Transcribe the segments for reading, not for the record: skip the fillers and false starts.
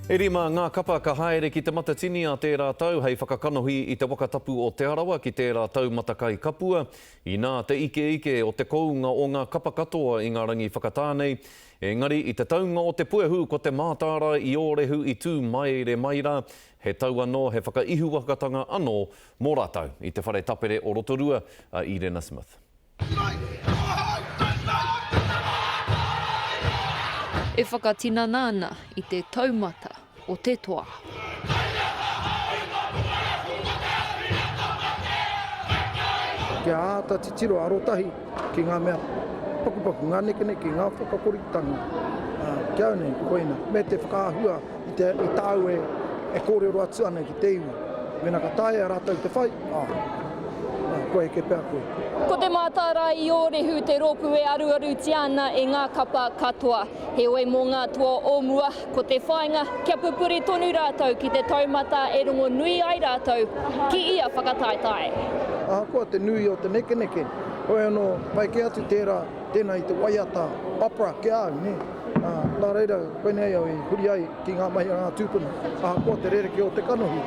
E rima ngā kapa ka haere ki Te Matatini a tērā tau hei whakakanohi i te waka tapu o Te Arawa ki tērā taumata kai kapua. Inā te ikeike o te kounga o ngā kapa katoa i ngā rangi whakatā nei. Engari i te taunga o te puehu ko te mātārae i Ōrehu i tū maere mai rā, he tau anō, he whakaihuwakatanga anō mō rātou i te whare tapere o Rotorua, a Irena Smith. E whakatinana ana i te taumata o te toa. Kia āta titiro arotahi ki ngā mea pakupaku, ngā nekeneke, ngā whakakoritanga, ki au nei, koina, me te whakaahua i, te, i tāu e, e kōrero atu ana ki te iwi. Mēnā ka taea rātou te whai, ā, kua eke pea koe. Ko Te Mātārae i Ōrehu te rōpū e aruarutia ana e ngā kapa katoa. Heoi mō ngā toa o mua, ko te whāinga kia pupuri tonu rātou ki te taumata e rongonui ai rātou ki ia whakataetae. Ahakoa te nui o te nekeneke, heoi anō, pai kē atu tērā, tēnā i te waiata opera ki a au, nē. Ā, nā reira, koinei au i huri ai ki ngā mahi a ngā tūpuna, ahakoa te rerekē o te kanohi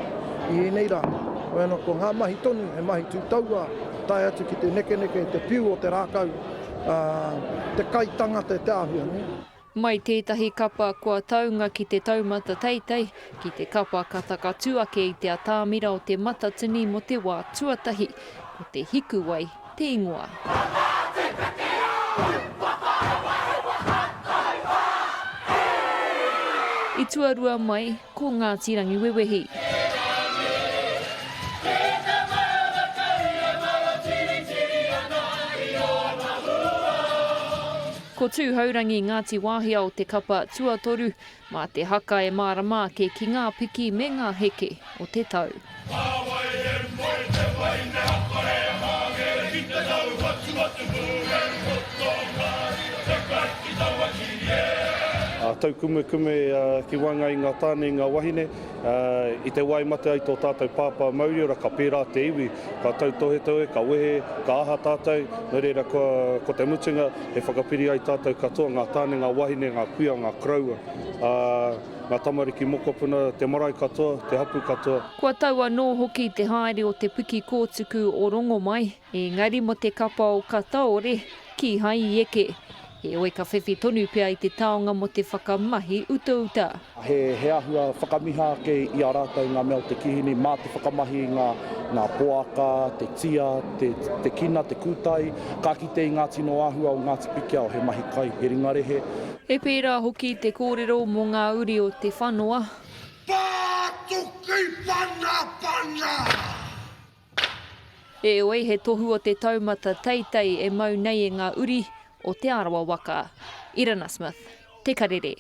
i ēnei rā. Heoi anō, ko ngā mahi tonu, he mahi tū tauā, tae atu ki te nekeneke, te piu o te rākau, ā, te kai tangata te āhua, nē. Mai tētahi kapa kua taunga ki te taumata teitei, ki te kapa ka takatū ake i te atamira o Te Matatini mō te wā tuatahi, ko Te Hikuwai te ingoa. I tuarua mai, ko Ngāti Rangiwewehi. Ko Tūhourangi Ngāti Wāhiao te kapa tuatoru, mā te haka e mārama ake ki ngā piki me ngā heke o te tau. Taukumekume ki waenga i ngā tāne i ngā wahine. I te wā i mate ai tō tātou pāpā Mauriora ka pērā te iwi, ka tautohetohe, ka wehe, ka aha tātou, nō reira ko te mutunga e whakapiri ai tātou katoa, ngā tāne, ngā wahine, ngā kuia, ngā koroua, ngā tamariki mokopuna, te marae katoa, te hapū katoa. Kua tau anō hoki te haere o te piki kōtuku o Rongomai, engari mō te kapa o Kataore, kīhai i eke. Heoi ka whiwhi tonu pea i te taonga mō te whakamahi utauta. He he āhua whakamiha ake i a rātou ngā mea o te kīhini mā te whakamahi i ngā ngā poaka, te tia, te te kina, te kūtai. Ka kite i ngā tino āhua o Ngāti Pikiao, he mahi kai, he ringa rehe. He pērā hoki te kōrero mō ngā uri o Te Whanoa. Pātuki panapana! Heoi, he tohu o te taumata teitei e mau nei e ngā uri o Te Arawa waka. Irina Smith, Te Karere.